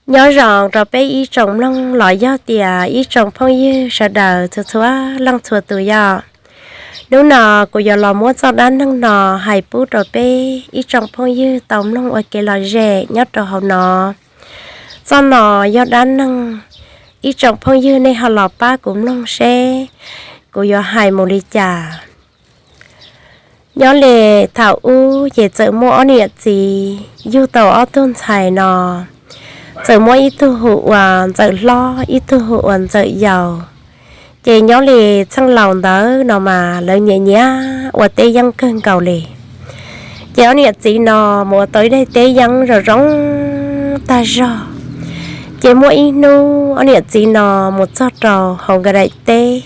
Nyob zoo rau peb ib tsoom mloog los yog tias ib tsoom phooj ywg sawv daws txhua txhua leej txhua tus yom. Hnub no kuv yuav los muab txoj dab neeg no hais pub rau peb ib tsoom phooj ywg tau mloog ua kev lom zem nyob rau hauv no. Txoj no yog dab neeg, ib tsoom phooj ywg nej ho los pab kuv mloog seb kuv yuav hais mus li cas. Nyob li thaum ub ces txawm muaj ob niam txiv yug tau ob tug ntxhais no, txawm muab ib tug hu ua Ntxawm Hlob, ib tug hu ua Ntxawm Yau. Ces nyob li txheej laus ntawd no mas lawv nyiam nyiam ua teb yeeb kawg nkaus li. Ces ob niam txiv no mus ua tau ib daim teb yeeb zoo zoo tag zog. Ces muaj ib hnub ob niam txiv no mus txog rau hauv nkawd daim teb,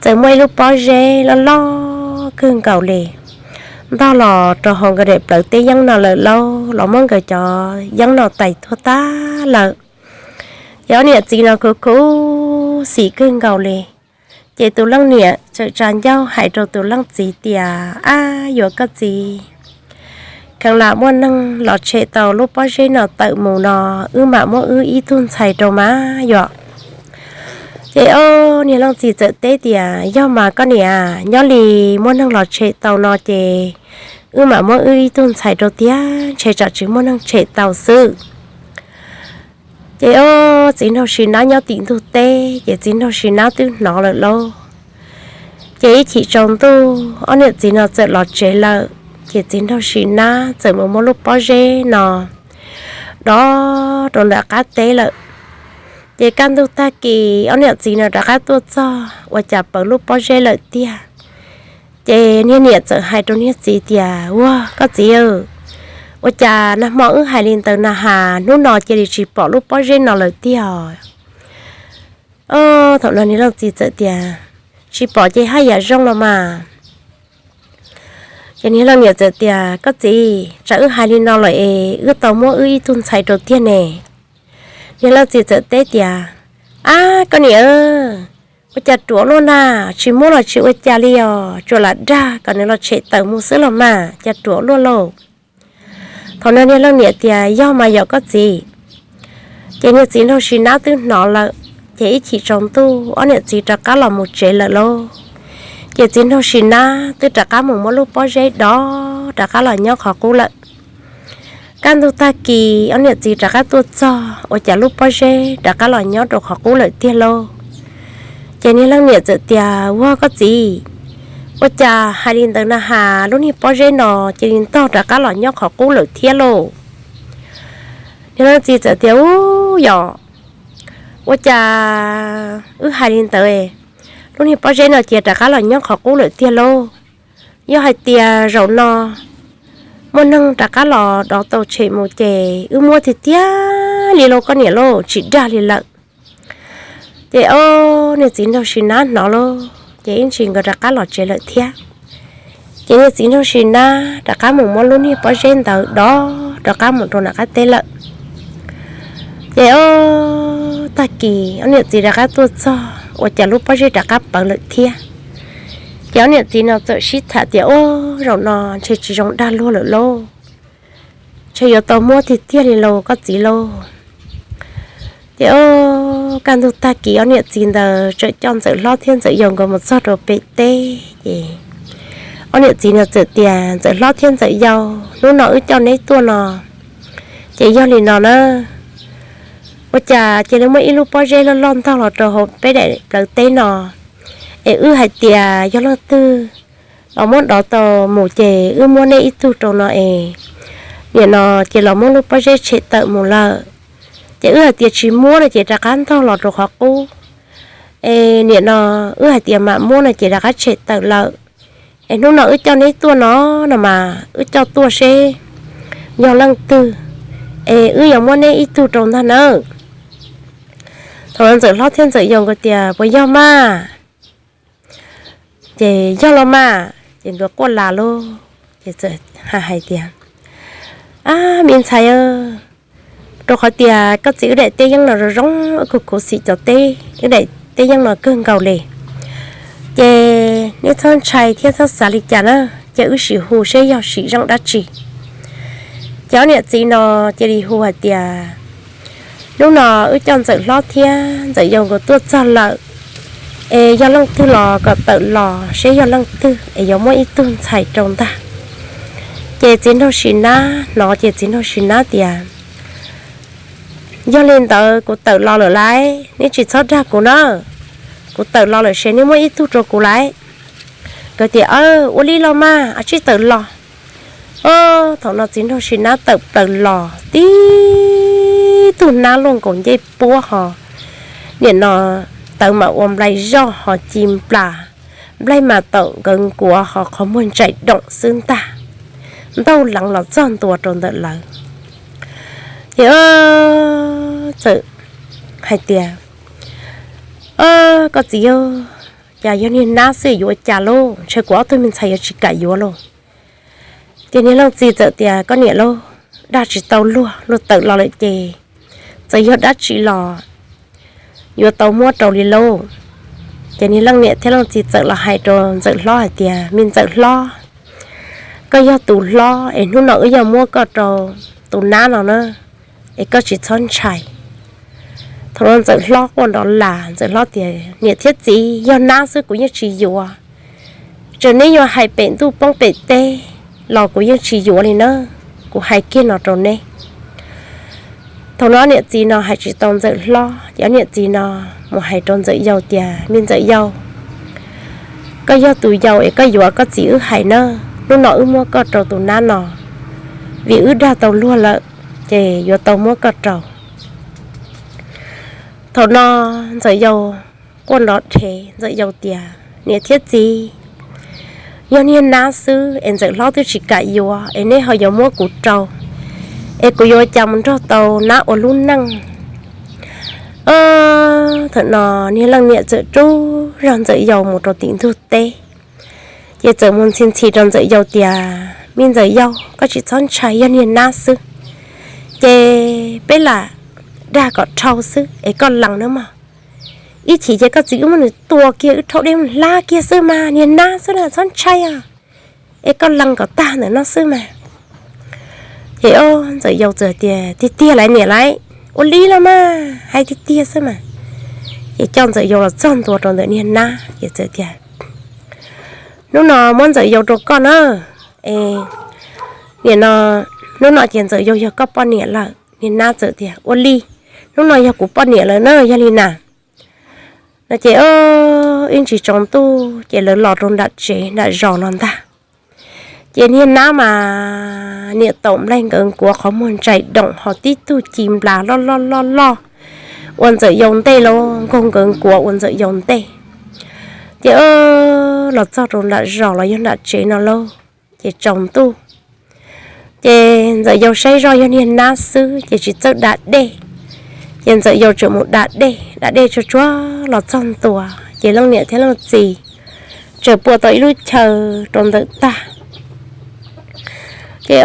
txawm muaj ib lub pob zeb loj loj kawg nkaus li ntog los rau hauv nkawd daim plawv teb yeeb no lawm lauj, los muab nkawd cov yeeb no tais tuag tag lawm. Ces ob niam txiv no khuv khuv xim kawg nkaus li. Ces tus leej niam txawm tsa ncauj hais rau tus leej txiv tias, Ab, yuav koj txiv, kheev lam muaj neeg los tshem tau lub pob zeb no tawm mus no, wb mam muab wb ib tug ntxhais rau mas yom. Ces ob niag leej txiv txawm teb tias, Yog mas koj niam, nyob li muaj neeg los tshem tau no ces wb mam muab wb ib tug ntxhais rau tiag, ntshe tsam tsis muaj neeg tshem tau xwb. Ces ob txiv nraug Sis Nab nyob tim ntug teb, ces txiv nraug Sis Nab twb hnov lawm lauj. Ces ib chim tsaus ntuj ob niam txiv no txawm los tsev lawm, ces txiv nraug Sis Nab txawm mus muab lub pob zeb no dov rau nram qab teb lawm. Ces kaj ntug tag kis ob niam txiv no rov qab tuaj txog ua cas pawv lub pob zeb lawm tiag. Ces niag niam txawm hais rau niag txiv tias, Ua koj txiv, ua cas nag hmo wb hais li ntawd na has, hnub no cia li tsis pom lub pob zeb no lawm tiag? Thaum no niag leej txiv txawm tias, Tsis pom ces haj yam zoo los mas. Ces niag leej niam txawm tias, Koj txiv, tsam wb hais li no lawm es wb tau muab wb ib tug ntxhais rau tiag ne. Niag leej txiv txawm teb tias, Ab, koj niam, ua cas ruam luaj na, tsis muab los tsis ua cas li os, tsuas lam dag kom nws los tshem tawm mus xwb los mas, cas ruam luaj lauj. Thaum no niag leej niam tias, Yog mas yom koj txiv. Ces niag txiv nraug Sis Nab twb hnov lawm, ces ib chim tsaus ntuj ob niam txiv rov qab los mus tsev lawm lauj. Ces txiv nraug Sis Nab twb rov qab mus muab lub pob zeb dov rov qab los nyob qhov qub lawm. Kaj ntug tag kis ob niam txiv rov qab tuaj txog ua cas lub pob zeb rov qab los nyob rau qhov qub lawm tiag lauj. Ces niag leej niam txawm tias, Ua koj txiv, ua cas hais li ntawd na has, lub niag pob zeb no cia li ntog rov qab los nyob qhov qub lawm thiab lauj. Niag leej txiv txawm tias, Ub, yog ua cas wb hais li ntawd, lub niag pob zeb no cia rov qab los nyob qhov qub lawm tiag lauj. Yog hais tias zaum no muaj neeg rov qab los dov tau tshem mus ces wb muab tiag tiag li lauj koj niam lauj, tsis dag li lawm. Ces ob niag txiv nraug Sis Nab hnov lauj, ces ib ntsis nkawd rov qab los tsev lawm thiab. Ces niag txiv nraug Sis Nab rov qab mus muab lub niag pob zeb ntawd dov rov qab mus rau nram qab teb lawm. Ces ob tag kis ob niam txiv rov qab tuaj txog ua cas lub pob zeb rov qab pawv lawm thiab. Ces ob niam txiv no txawm sib tham tias, Ub, zaum no ntshe tsis zoo dag luag lawm lauj, ntshe yuav tau muab tiag tiag li lauj koj txiv lauj. Ces ob kaj ntug tag kis ob niam txiv ntawd txawm coj Ntxawm Hlob thiab Ntxawm Yau nkawd mus txog rau pem teb ces ob niam txiv no txawm tias, Ntxawm Hlob thiab Ntxawm Yau, hnub no wb coj neb tuaj no ces yog li no na, ua cas cia li muaj ib lub pob zeb loj loj ntog los rau hauv peb daim plawv teb no, es wb hais tias yog leej twg los muab dov tau mus ces wb muab neb ib tug rau no es, nim no ces los muab lub pob zeb tshem tawm mus lawm. Ces wb hais tias tsis muab no ces rov qab ntog los rau qhov qub. Es nim no wb hais tias mam muab no ces rov qab tshem tawm lawm. Es hnub no wb coj neb tuaj no, no mas wb coj tuaj seb yog leej twg, es wb yuav muab neb ib tug rau ntag nawb. Thaum no Ntxawm Hlob thiab Ntxawm Yau nkawd tias, Puas yog mas? Ces, Yog los mas. Ces nkawd quaj las lauj, ces txawm hais tias, Ab, me ntxhais, rau qhov tias koj txiv wb daim teb yeeb no zoo zoo, wb khuv khuv xim cov teb, wb daim teb yeeb no kawg nkaus li. Ces neb txhob ntshai thiab txhob xav li cas na, ces wb sim hu seb yog sim zoo dab tsi. Ces ob niam txiv no cia li hu hais tias, Hnub no wb coj Ntxawm Hlob thiab Ntxawm Yau nkawd tuaj txog lawm, es yog leej twg los kom tawm los seb yog leej twg es yuav muab ib tug ntxhais rau ntag. Ces txiv nraug Sis Nab hnov ces txiv nraug Sis Nab tias, Yog li ntawd kuv tawm los lawm lauj, neb tsis txhob dag kuv na. Kuv tawm los lawm ces neb muab ib tug rau kuv lauj. Nkawd tias, Ua li los mas, a tsij tawm los. Thaum no txiv nraug Sis Nab tawm plaws los, tib tug nab luaj nkaus ncej puab ho, nim no tawv mas ua nplai zoj ho ci nplas, nplaig mas taum nkawd nkuav ho qhov muag ntsais doom xwb ntag, ntaug leev los txog ntua rau ntawm lawv. Ces txawm hais tias, Koj txiv, cas yog niag nab xwb yuav ua cas lauj, ntshe kuv ob tug me ntxhais yuav tsis kam yuav lauj. Ces niag leej txiv txawm tias, Koj niam lauj, dag tsis tau luag, luag tawm los lawm ces txawm yog dab tsi los yuav tau muab rau li lauj. Ces niag leej niam thiab leej txiv txawm los hais rau Ntxawm Hlob hais tias, Me Ntxawm Hlob, koj yog tus hlob es hnub no wb yog muab koj rau tus nab no na, es koj tsis txhob ntshai. Thaum no Ntxawm Hlob quaj nrov las, Ntxawm Hlob tias, Niam thiab txiv, yog nab xwb kuv yeej tsis yuav. Txawm neb yuav hais pem ntuj poob pem teb los kuv yeej tsis yuav li na, kuv hais kiag no rau neb. Thaum no niam txiv no hais tsis tau Ntxawm Hlob, ces ob niam txiv no mus hais rau Ntxawm Yau tias, Me Ntxawm Yau, koj yog tus yau es koj yuav koj txiv wb hais na, hnub no wb muab koj rau tus nab no, vim wb dag tau luag lawm, ces yuav tau muab koj rau. Thaum no Ntxawm Yau quaj nrov dhev, Ntxawm Yau tias, Niam thiab txiv, yog niag nab xwb es Ntxawm Hlob twb tsis kam yuav es neb ho yuav muab kuv rau, es kuv yuav cas mus nrog tau nab ua lub neej. Thaum no niag leej niam txawm rub zog Ntxawm Yau mus rau tim ntug teb, ces txawm mus ntxhi ntxhi rau Ntxawm Yau tias, Me Ntxawm Yau, koj tsis txhob ntshai, yog niag nab xwb, ces peb lam dag kom dhau xwb es koj lees nawb mog. Ib chim ces koj txiv wb muab nws tua kiag, wb rhaub dej mus hlab kiag xwb mas, niag nab xwb na, txhob ntshai os, es koj lees kom tag ntawm no xwb mas. Ces Ntxawm Yau txawm tias, Tiag tiag lawm niam lawm, ua li los mas, hais tiag tiag xwb mas. Ces coj Ntxawm Yau los txog ntua rau ntawm niag nab ces txawm tias, Hnub no muab Ntxawm Yau rau koj na, es nim no, hnub no ces Ntxawm Yau yog koj poj niam lawm. Niag nab txawm tias, Ua li, hnub no yog kuv poj niam lawm na, yog li na. No ces ib ntsis tsaus ntuj ces lawv los rau nram tsev nram zos no ntag. Ces niag nab mas niam taum nplaig nkawd nkuav qhov muag ntsais doom ho tib tug ci nplas loj loj loj loj ua Ntxawm Yau ntej lauj, nkaug nkawd nkuav ua Ntxawm Yau ntej. Ces los txog rau nram zos los yog nram tsev no lauj, ces tsaus ntuj. Ces Ntxawm Yau saib zoj yog niag nab xwb ces tsis txawj da dej. Ces Ntxawm Yau tseem mus da dej, da dej tsuag tsuag los txog ntua, ces leej niam thiab leej txiv tseem pua tau ib lub chaw rau ntawm tag. Ces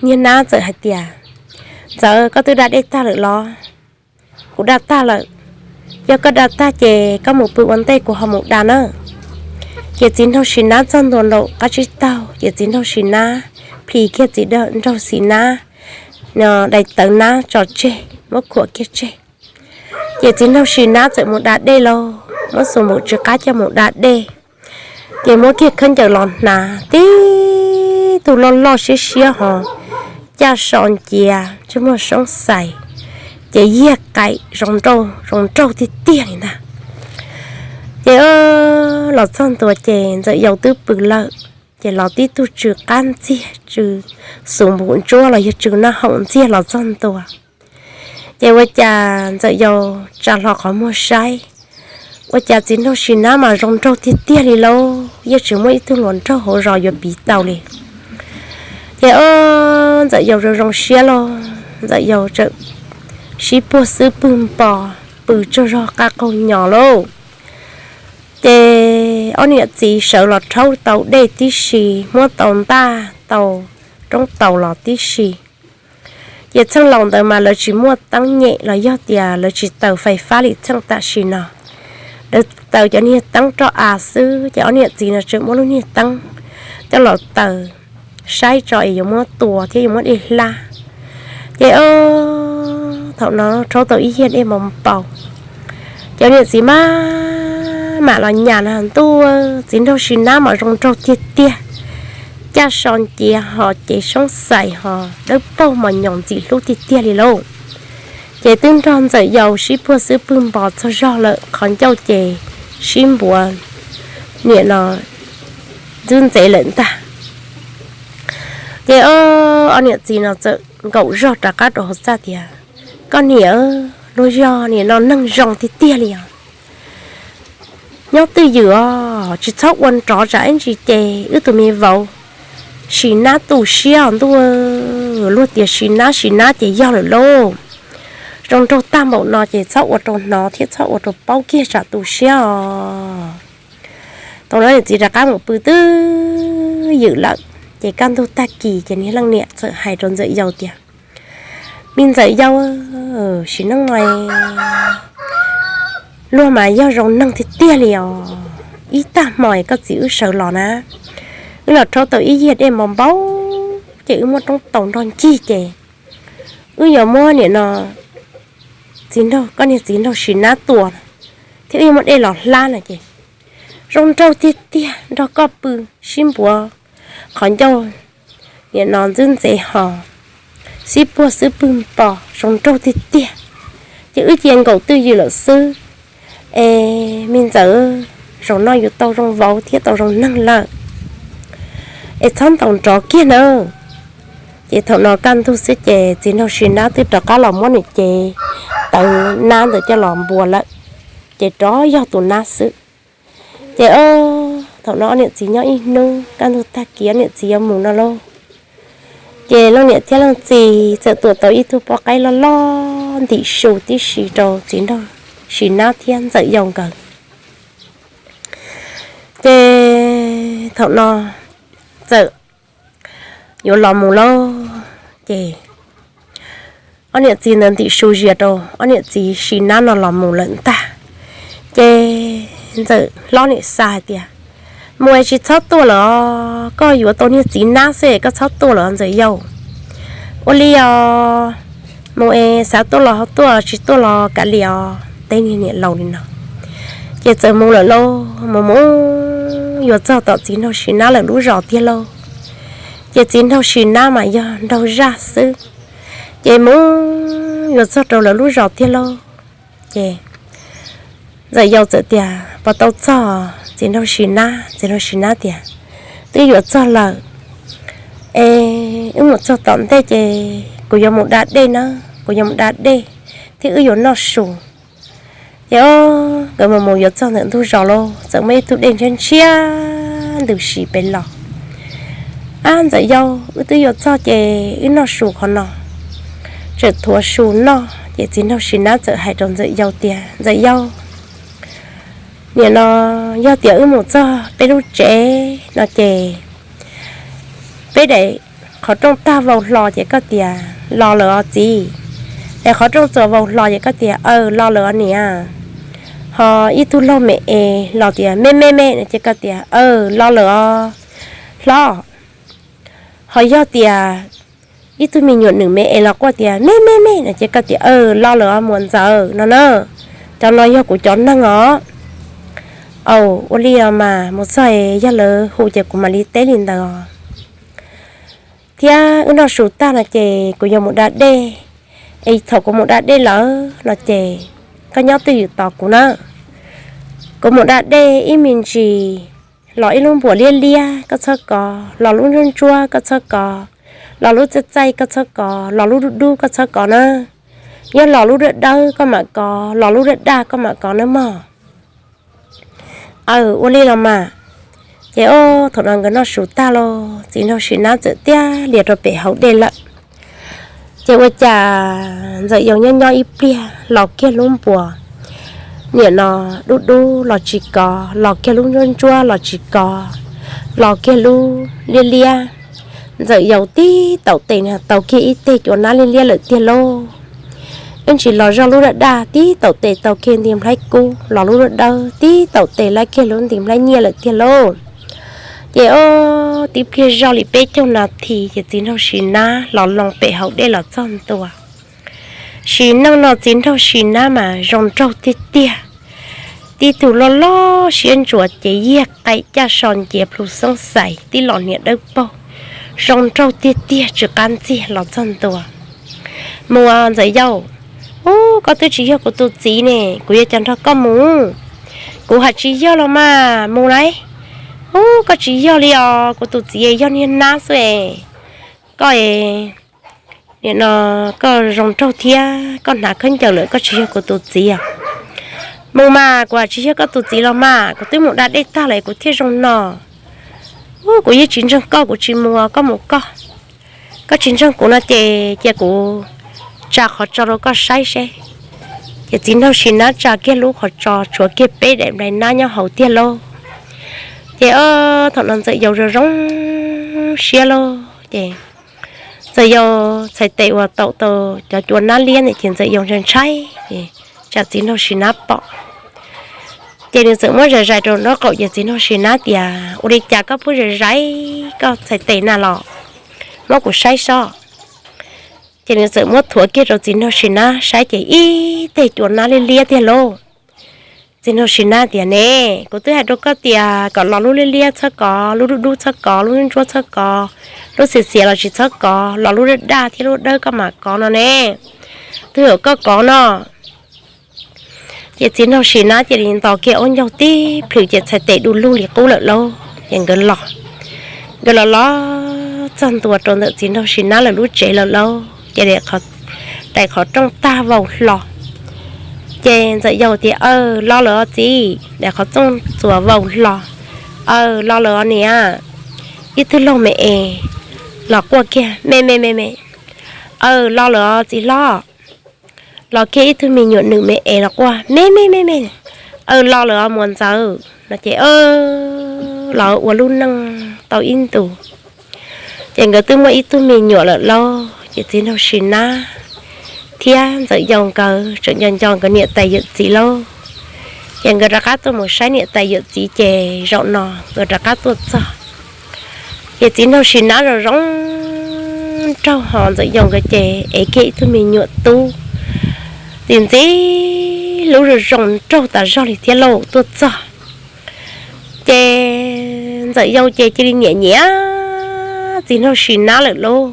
niag nab txawm hais tias, Ntxawm, koj twb da dej tag lawm los? Kuv da tag lawm. Yog koj da tag ces koj mus pw ua ntej kuv ho mus da na. Ces txiv nraug Sis Nab txog ntua nraum qab tsib taug ces txiv nraug Sis Nab plhis kiag txiv nraug Sis Nab daim tawv nab tso tseg, muab khuam kiag tseg. Ces txiv nraug Sis Nab txawm mus da dej lauj, muab xus npum tsw qab coj mus da dej. Ces muab kiag khaub ncaws los hnav, tib tug loj loj siab siab ho caj so nciav, ntsej muag soob xais, ces yiag qaim zoo nraug tiag tiag li ntag. Ces los txog ntua ces Ntxawm Yau twb pw lawm, ces los tib tug tsw qab ntxiag, tsw xus npum ntsuab los yog tsw noj haum ntxiag los txog ntua. Ces ua cas Ntxawm Yau tsa hlo qhov muag saib, ua cas txiv nraug Sis Nab mas zoo nraug tiag tiag li lauj, yeej tsis muaj ib tug hluas nraug hauv zos yuav piv tau li. Ces Ntxawm Yau zoo zoo siab lauj, Ntxawm Yau txawm sib puag xwb pwg npo, pw tsaug zog qab qaug nyo lauj. Ces ob niam txiv sawv los rhaub tau dej tib si, muab tau ntaj tau roob taus los tib si. Ces txheej laus ntawd mas lawv tsis muaj teeb nyem los yog tias lawv tsis taws fais fab li txheej tam sim no. Lawv taws cov niag teeb roj av xwb, ces ob niam txiv no tseem muab lub niag teeb coj los taws saib tso es yuav muab tua thiab yuav muab dej hlab. Ces Thaum no rhaub tau ib yig dej npau npau, ces niam txiv maj mam los nyas na, ntuj, txiv nraug Sis Nab mas zoo nraug tiag tiag, caj so nciav ho ces soob xais ho dawb paug mos nyoos ntxim hlub tiag tiag li lauj. Ces twb nrog Ntxawm Yau sib puag xwb pwg npo txog zog lawm, qhov ncauj ces sib npuav niam no ntxwb ntxev lawm ntag. Ces ob niam txiv no txawm nkaum zog rov qab rau hauv txaj tias, Koj niam, luag yog niam no neeg zoo tiag tiag li os. Nyob twj ywm os, tsis txhob ua nrov tsam ib ntsis ces wb tus me vauv Sis Nab tu siab os ntuj. Luag tias Sis Nab Sis Nab ces yog lawm lauj. Zoo nraug tag npaum no ces txhob ua rau hnov thiab txhob ua rau paub kiag tsam tu siab os. Thaum no niam txiv rov qab mus pw twj ywm lawm, ces kaj ntug tag kis ces niag leej niam txawm hais rau Ntxawm Yau tias, Me Ntxawm Yau, sim neej luag mas yog zoo neeg tiag tiag li os. Ib tag hmo koj txiv wb sawv los na, wb los rhaub tau ib yig dej npau npau, ces wb muab roob taus nrog ncig ces wb yuav muab niam no txiv nraug, koj niag txiv nraug Sis Nab tua thiab wb yuav muab dej los hlab no ces zoo nraug tiag tiag, nrog koj pw sib npuav qhov ncauj niam no ntxwb ntxev ho xib puag xwb pwg npo zoo nraug tiag tiag. Ces wb cia nkaum twj ywm lawm xwb. Es me Ntxawm, zaum no yus tau zoo vauv thiab tau zoo neeg lawm, es txhob ntaus nrov kiag nawb. Ces thaum no kaj ntug xwb ces txiv nraug Sis Nab twb rov qab los muab nws cev tawv nab ntawd coj los npuav lawm, ces rov yog tus nab xwb. Ces thaum no ob niam txiv nyob ib hnub, kaj ntug tag kis ob niam txiv yuav mus no lauj. Ces leej niam thiab leej txiv txawm tua tau ib tug poj qaib loj loj ntim su tib si rau txiv nraug Sis Nab thiab Ntxawm Yau nkawd. Ces thaum no txawm yuav los mus lauj. Ces ob niam txiv ntawd ntim su zias rau ob niam txiv Sis Nab no los mus lawm ntag. Ces Ntxawm hlob niam xa hais tias, Mus es tsis txhob tuaj lawm os, koj yuav tau niag txiv nab xwb es koj txhob tuaj lawm Ntxawm Yau. Ua li os, mus es xav tuaj los ho tuaj, tsis tuaj los kav liam os, teb niag niam laus li no. Ces txawm mus lawm lauj, mus mus yuav txog tom txiv nraug Sis Nab lawv lub zos tiag lauj. Ces txiv nraug Sis Nab mas yog nraug zaj xwb. Ces mus yuav txog rau lawv lub zos tiag lauj. Ces Ntxawm Yau txawm tias, Puas tau txog txiv nraug Sis Nab? Txiv nraug Sis Nab tias, Twb yuav txog lawm. Es wb mus txog tom ntej ces kuv yuav mus da dej na, kuv yuav mus da dej thiab wb yuav noj su. Ces nkawd mus mus yuav txog ntawm ntug zos lauj, txawm muaj ib tug dej ntshiab ntshiab ntws si pem los. Ab Ntxawm Yau, wb twb yuav txog ces wb noj su qhov no. Txawm thuav su noj ces txiv nraug Sis Nab txawm hais rau Ntxawm Yau tias, Ntxawm Yau, nim no yog tias wb mus txog peb lub tsev no ces peb daim qhov rooj tag vau hlo ces koj tias, Los lawm os txiv. Es qhov rooj txuas vau hlo ces koj tias, Aw, los lawm os niam. Ho ib tug laug me es los tias, Me me me no ces koj tias, Aw, los lawm os hlob. Ho yog tias ib tug me nyuam nws me es los quaj tias, Me me me no ces koj tias, Aw, los lawm os muam ntxawm no na. Cov no yog kuv cov neeg os. Aw, ua li os mas, mus txog es yog lawv hu ces kuv mam li teb li ntawd os. Thiab wb noj su tag no ces kuv yuav mus da dej. Es thaum kuv mus da dej lawm no ces koj nyob twj ywm tos kuv na. Kuv mus da dej ib me ntsis, los ib lub npuas liab liab koj txhob kov, los lub ntsuab ntsuab koj txhob kov, los lub txaij txaij koj txhob kov, los lub dub dub koj txhob kov na. Yog los lub dawb dawb koj mam kov, los lub daj daj koj mam kov nawb mog. Aw, ua li los mas. Ces ob thaum no nkawd noj su tag los txiv nraug Sis Nab txawm tiag lias rau pem hauv dej lawm. Ces ua cas Ntxawm Yau nyob nyob ib pliag los kiag lub npuas, nim no dub dub los tsis kov, los kiag lub ntsuab ntsuab los tsis kov, los kiag lub liab liab. Ntxawm Yau tib taum tes tau kiag ib teg cua nab liab liab lawm tiag lauj. Ib ntsis los zog lub daj daj tib taum tes tau kiag nti nplhaib kub, los lub dawb dawb tib taum tes laib kiag lub nti nplhaib nyiaj lawm tiag lauj. Ces ob tib pliag zog li peb caug nas this ces txiv nraug Sis Nab los loo pem hauv dej los txog ntua. Sim neej no txiv nraug Sis Nab mas zoo nraug tiag tiag. Tib tug loj loj siab ntsuas ces yog qaim caj so nciav plhu xoob xais tib los hniav dawb paug, zoo nraug tiag tiag tsis qab ntxiag los txog ntua. Mus, Ntxawm Yau. Ub, koj twb tsis yog kuv tus txiv ne, kuv yuav cas nrog koj mus? Kuv hais tsis yog los mas, mus lauj. Ub, koj tsis yog li os, kuv tus txiv yog niag nab xwb es. Koj, nim no koj zoo nraug thiab koj hnav khaub ncaws lawm, koj tsis yog kuv tus txiv os. Mus mas, kuv hais tsis yog koj tus txiv los mas, kuv twb mus da dej tag lawm kuv thiaj zoo no. Ub, kuv yeej tsis ntseeg koj, kuv tsis mus, koj mus koj. Koj tsis ntseeg kuv no ces cia kuv tsa qhov tso rau koj saib seb. Ces txiv nraug Sis Nab tsa kiag lub qhov tso tshuav kiag peb daim nplai nab nyob hauv tiag lauj. Ces thaum no Ntxawm Yau zoo zoo siab lauj ces Ntxawm Yau txhais tes uas taum tau cov cua nab liab ntawd ces Ntxawm Yau ntshai ntshai, tsam txiv nraug Sis Nab pom. Ces nws txawm muab zais zais rau nraub qaum ces txiv nraug Sis Nab tias, ua li cas koj pheej zais zais koj txhais tes na los? Muab kuv saib sob. Ces nws txawm muab thuav kiag rau txiv nraug Sis Nab saib ces ib teg cua nab liab liab tiag lauj. Txiv nraug Sis Nab tias, ne, kuv twb hais rau koj tias kom los lub liab liab txhob kov, lub dub dub txhob kov, lub ntsuab txhob kov, lub xiav xiav los tsis txhob kov, los lub daj daj thiab lub dawb koj mam kov no ne. Twb yog koj kov no. Ces txiv nraug Sis Nab cia li ntos kiag aub ncaug tib plhws ces txhais tes du lug li qub lawm lauj. Ces nkawd los, nkawd los los txog ntua rau ntawm txiv nraug Sis Nab lawv lub tsev lawm lauj. Ces daim qhov rooj tag vau hlo. Ces Ntxawm Yau tias, aw, los lawm os txiv, daim qhov rooj txuas vau hlo. Aw, los lawm os niam. Ib tug laug me es los quaj kiag, me me me me. Aw, los lawm os txiv hlob. Los kiag ib tug me nyuam nws me es los quaj, me me me me. Aw, los lawm os muam ntxawm no ces los ua lub neej tau ib ntus. Ces nkawd twb muaj ib tug me nyuam lawm lauj. Ces txiv nraug Sis Nab thiab Ntxawm Yau nkawd tseem nco nco nkawd niam tais yawm txiv lauj. Ces nkawd rov qab tuaj mus saib niam tais yawm txiv ces zaum no nkawd rov qab tuaj txog. Ces txiv nraug Sis Nab zoo zoo nraug ho Ntxawm Yau nkawd ces ev kiag ib tug me nyuam tub ntxim ntxim hlub zoo zoo nraug tas zog li thiab lauj tuaj txog. Ces Ntxawm Yau ces cia li nyiam nyiam txiv nraug Sis Nab lawm lauj.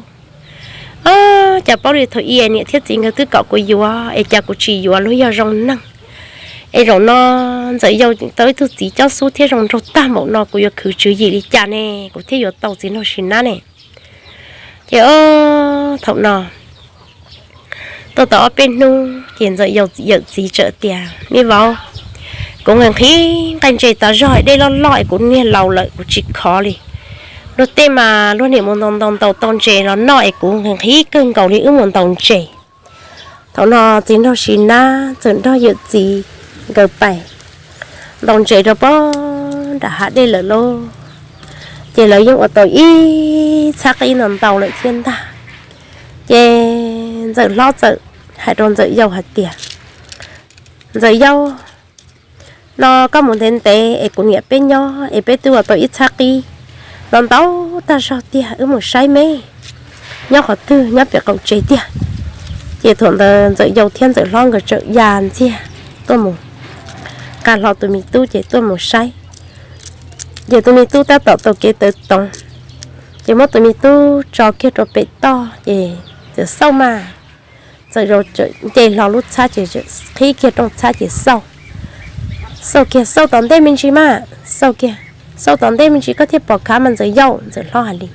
Cas paub li thaum ub niam thiab txiv nkawd twb kom kuv yuav es cas kuv tsis yuav luag yog zoo neeg. Es zaum no Ntxawm Yau tau ib tug txiv cob xub thiab zoo nraug tag npaum no kuv yuav khwv tswv yim li cas ne, kuv thiaj yuav tau txiv nraug Sis Nab ne. Ces thaum no tuaj tau ob peb hnub ces Ntxawm Yau yawm txiv txawm tias, me vauv, kuv nqhis nqhis nqaij ntses tas zog, dej loj loj es kuv niag laus lawm kuv tsis khov li. Luag tej mas luag niam mus ntaus ntaus ntaus tau ntses los noj es kuv nqhis nqhis kawg nkaus li wb mus ntaus ntses. Thaum no txiv nraug Sis Nab txawm nrog yawm txiv nkawd pais ntaus ntses rau pem nram hav dej lawm lauj. Ces lawv yeej ua tau ib txhab qib ntau ntau lawm thiab ntag. Ces Ntxawm hlob txawm hais rau Ntxawm Yau hais tias, Ntxawm Yau, no koj mus ntev ntev es kuv niam peb nyob es peb twb ua tau ib txhab qib ntau ntau tag zog tiag, wb mus saib me nyob qhov twg nyob pem qaum tsev tiag. Ces thaum ntawd Ntxawm Yau thiab Ntxawm hlob nkawd txawm ya ntxiag tuaj mus, nqa hlo tus me tub ces tuaj mus saib. Ces tus me tub tab tom taug kev tawv toov, ces muab tus me tub tso kiag rau pem toj ces txawm xauj mas. Ntxawm Yau nce hlo lub txhab ces qhib kiag rooj txhab ces xauj. Xauj kiag, xauj tom ntej me ntsis mas, xauj kiag, xauj tom ntej me ntsis koj thiaj pom khav mas Ntxawm Yau, Ntxawm hlob hais li.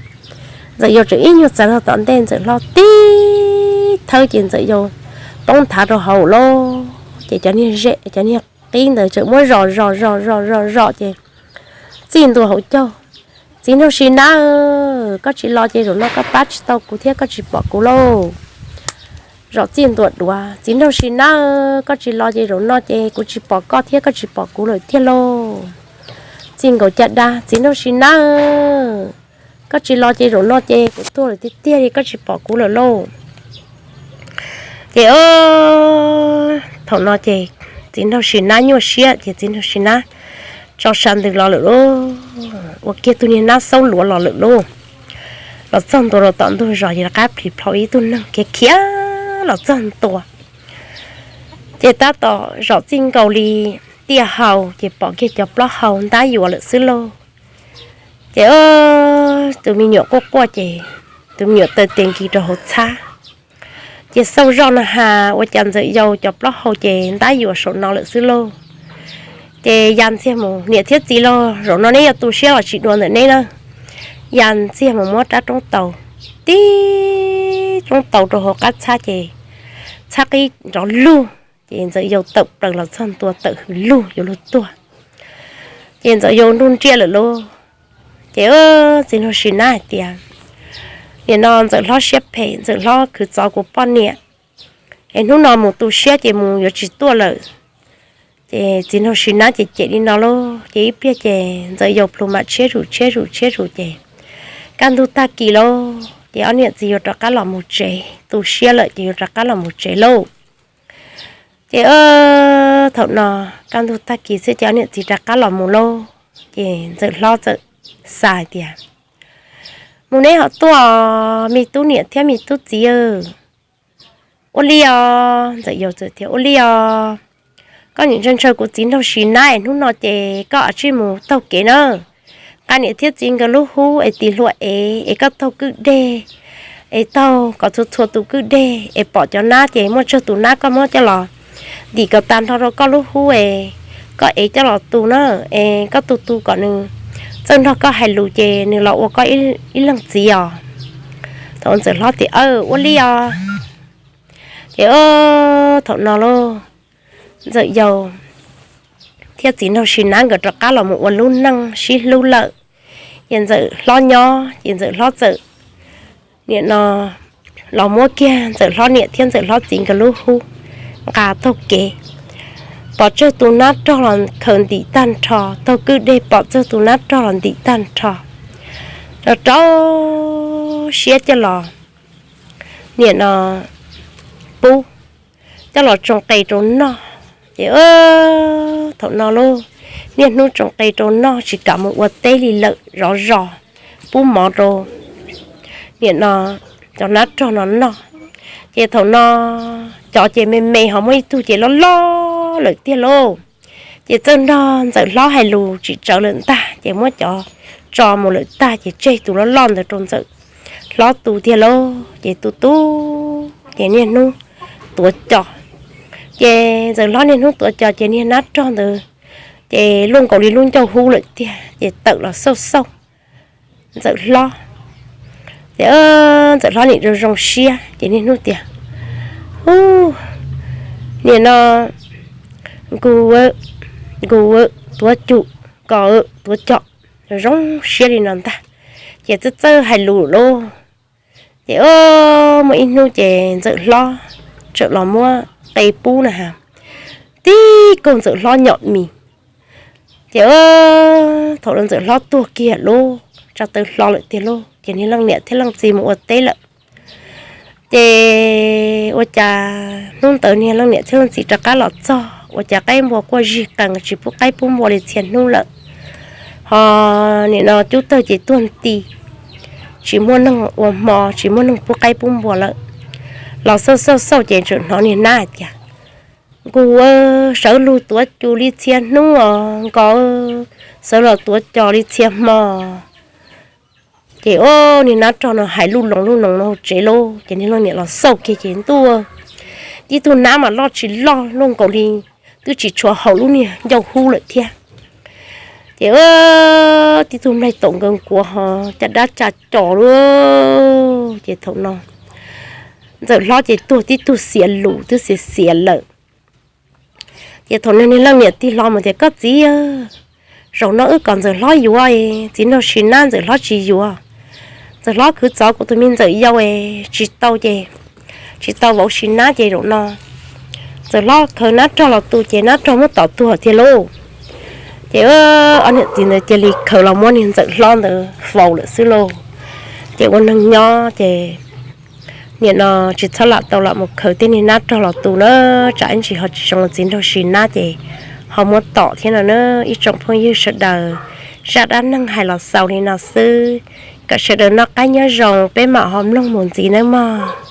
Ntxawm Yau tseem ib nyuag txav hlo tom ntej, Ntxawm hlob tib thawb ces Ntxawm Yau poob nthav rau hauv lauj. Ces cov niag zej cov niag qib ntawd tseem muab zom zom zom zom zom zom ces txij ntua hauv caug. Txiv nraug Sis Nab, koj tsis los ces zaum no koj pab tsis tau kuv thiab koj tsis pom kuv lauj. Zom txij ntua duav, txiv nraug Sis Nab, koj tsis los ces zaum no ces kuv tsis pom koj thiab koj tsis pom kuv lawm tiag lauj. Txij nkaus caj dab, txiv nraug Sis Nab, koj tsis los ces zaum no ces kuv tuag lawm tiag tiag li koj tsis pom kuv lawm lauj. Ces thaum no ces txiv nraug Sis Nab nyuaj siab ces txiv nraug Sis Nab tso sa ntws los lawm lauj, ua kiag tug niag nab xaub luav los lawm lauj. Los txog ntua rau tom ntug zos ces rov qab plis plhau ib tug neeg khiav khiav los txog ntua. Ces tab tom zaum txij nkaus li tiaj hau ces pom kiag cov plaub hau ntab yuav lawm xwb lauj. Ces tus me nyuam quaj quaj ces tus me nyuam taw tes nkis rau hauv txhab. Ces xauj zoj no has ua cas Ntxawm Yau cov plaub hau ces ntab yuav saum no lawm xwb lauj. Ces ya ntxiag mus, niam thiab txiv lauj, zaum no neb yuav tu siab los tsis dua ntawm neb na. Ya ntxiag mus muab rab roob taus, tib roob taus rau hauv qab txhab ces txhab qib nrov lug. Ces Ntxawm Yau tawm plaws los txog ntua tawm hws lug yuav luag tuag. Ces Ntxawm Yau nruj nriaj lawm lauj. Ces txiv nraug Sis Nab hais tias, nim no Ntxawm Hlob siab phem, Ntxawm Hlob khwv txov kuv poj niam, es hnub no mus tu siab ces mus yuav tsis tuaj lawm. Ces txiv nraug Sis Nab ces cem li no lauj. Ces ib pliag ces Ntxawm Yau plhus mam tshiab zus tshiab zus tshiab zus ces kaj ntug tag kis lauj, ces ob niam txiv yuav rov qab los mus tsev, tu siab lawm ces yuav rov qab los mus tsev lauj. Ces thaum no kaj ntug tag kis xwb ces ob niam txiv rov qab los mus lauj. Ces Ntxawm Hlob txawm xav hais tias, mus neb ho tuaj, me tub niam thiab me tub txiv. Ua li os, Ntxawm Yau txawm tias, ua li os, koj nim ntshaw ntshaw kuv txiv nraug Sis Nab es hnub no ces koj tsij mus taug kev na, nqa niam thiab txiv nkawd lub hub es tis hlua ev es koj taug kwj deg, es taug kom txhua txhua tus kwj deg es pom cov nab ces muaj tsawg tus nab koj muab coj los ntim kom tag nrho rau koj lub hub es koj ev coj los tu na, es koj tu tu kom nws txawj nrog koj hais lus ces nws los ua koj ib leeg txiv os. Thaum Ntxawm Hlob tias, aw, ua li os. Ces thaum no lauj, Ntxawm Yau thiab txiv nraug Sis Nab nkawd rov qab los mus ua lub neej sib hlub lawm. Ces Ntxawm Hlob nyob ces Ntxawm Hlob txawm, nim no, los muab kiag Ntxawm Hlob niam thiab Ntxawm Hlob txiv nkawd lub hub nqa taug kev, pom tsawg tus nab rog los khaws ntim tag nrho, taug kwj deg pom tsawg tus nab rog los ntim tag nrho, rau rau siab coj los, nim no, pub, coj los tsoo qe rau noj. Ces thaum no lauj, niaj hnub tsoo qe rau noj tsis kam mus ua teb li lawm, zov zos, pub mov rau, nim no, cov nab rog no noj. Ces thaum no cov ces me me ho muaj ib tug ces loj loj lawm tiag lauj. Ces txawj nrog Ntxawm Hlob hais lus tsis tsawv lawm ntag ces muab cov tso mus lawm tag ces tseg tus loj loj ntawd rau Ntxawm Hlob tu tiag lauj. Ces tu tu, ces niaj hnub tuav cos. Ces Ntxawm Hlob niaj hnub tuav cos ces niag nab rog ntawd ces luaj nkaus li lub ncauj hub lawm tiag ces tawm los xauj xauj Ntxawm Hlob. Ces Ntxawm Hlob nim zoo zoo siab ces niaj hnub tias, u, nim no, nku, nku, tuav cus, ko, tuav cos, zoo zoo siab li no ntag. Ces txawj txawj hais lus lauj. Ces muaj ib hnub ces Ntxawm Hlob txawm los muab qe pub na has, tib kaug Ntxawm Hlob nyom mis. Ces thaum no Ntxawm Hlob tuag kiag lauj, tsa taw hlo lawm tiag lauj, ces niag leej niam thiab leej txiv mus ua teb lawm. Ces ua cas hnub ntawd niag leej niam thiab leej txiv rov qab los txog ua cas qaib npua quaj zig qees tsis pub qaib pub npua li txhia hnub lawm. Ho nim no cub tawg ces tuag nti, tsis muaj neeg ua hmo tsis muaj neeg pub qaib pub npua lawm. Los xauj xauj xauj ces tseem hnov niag nab hais tias, nku, sawv lug tuav cus li txhia hnub os nko, sawv los tuav cos li txhia hmo. Ces niag nab rog no hais lub loos lub loos no hauv tsev lauj, ces niag leej niam los xauj kiag ces ntuj, tib tug nab mas loj tsis loj luaj nkaus li twb tsis tshua haum lub niag ncauj hub lawm thiab. Ces tib tug nplaig taum nkaws nkuav ho caj dab tsa cos lauj. Ces thaum no Ntxawm Hlob ces tuag tib tug xiav lus twb xiav xiav lawm. Ces thaum no niag leej niam tig hlo mus tias, koj txiv, zaum no wb kom Ntxawm Hlob yuav, txiv nraug Sis Nab Ntxawm Hlob tsis yuav. Ntxawm Hlob khwv txov kuv tus me Ntxawm Yau es tsis tau ces, tsis tau vauv Sis Nab ces zaum no Ntxawm Hlob khaws nab rog los tu ces nab rog muab tom tuag thiab lauj. Ces ob niam txiv ntawd cia li khaws los muab niag Ntxawm Hlob ntawd faus lawm xwb lauj. Ces ua neeg nyob ces nim no tsis txhob lam tau lam mus khaws tej niag nab rog los tu na, tsam ib ntsis ho tsis zoo txiv nraug Sis Nab ces ho muab tom thiab no na. Ib tsoom phooj ywg sawv daws, zaj dab neeg hais los xaus li no xwb, kom sawv daws noj qab nyob zoo, peb mam ho mloog mus ntxiv nawb mog.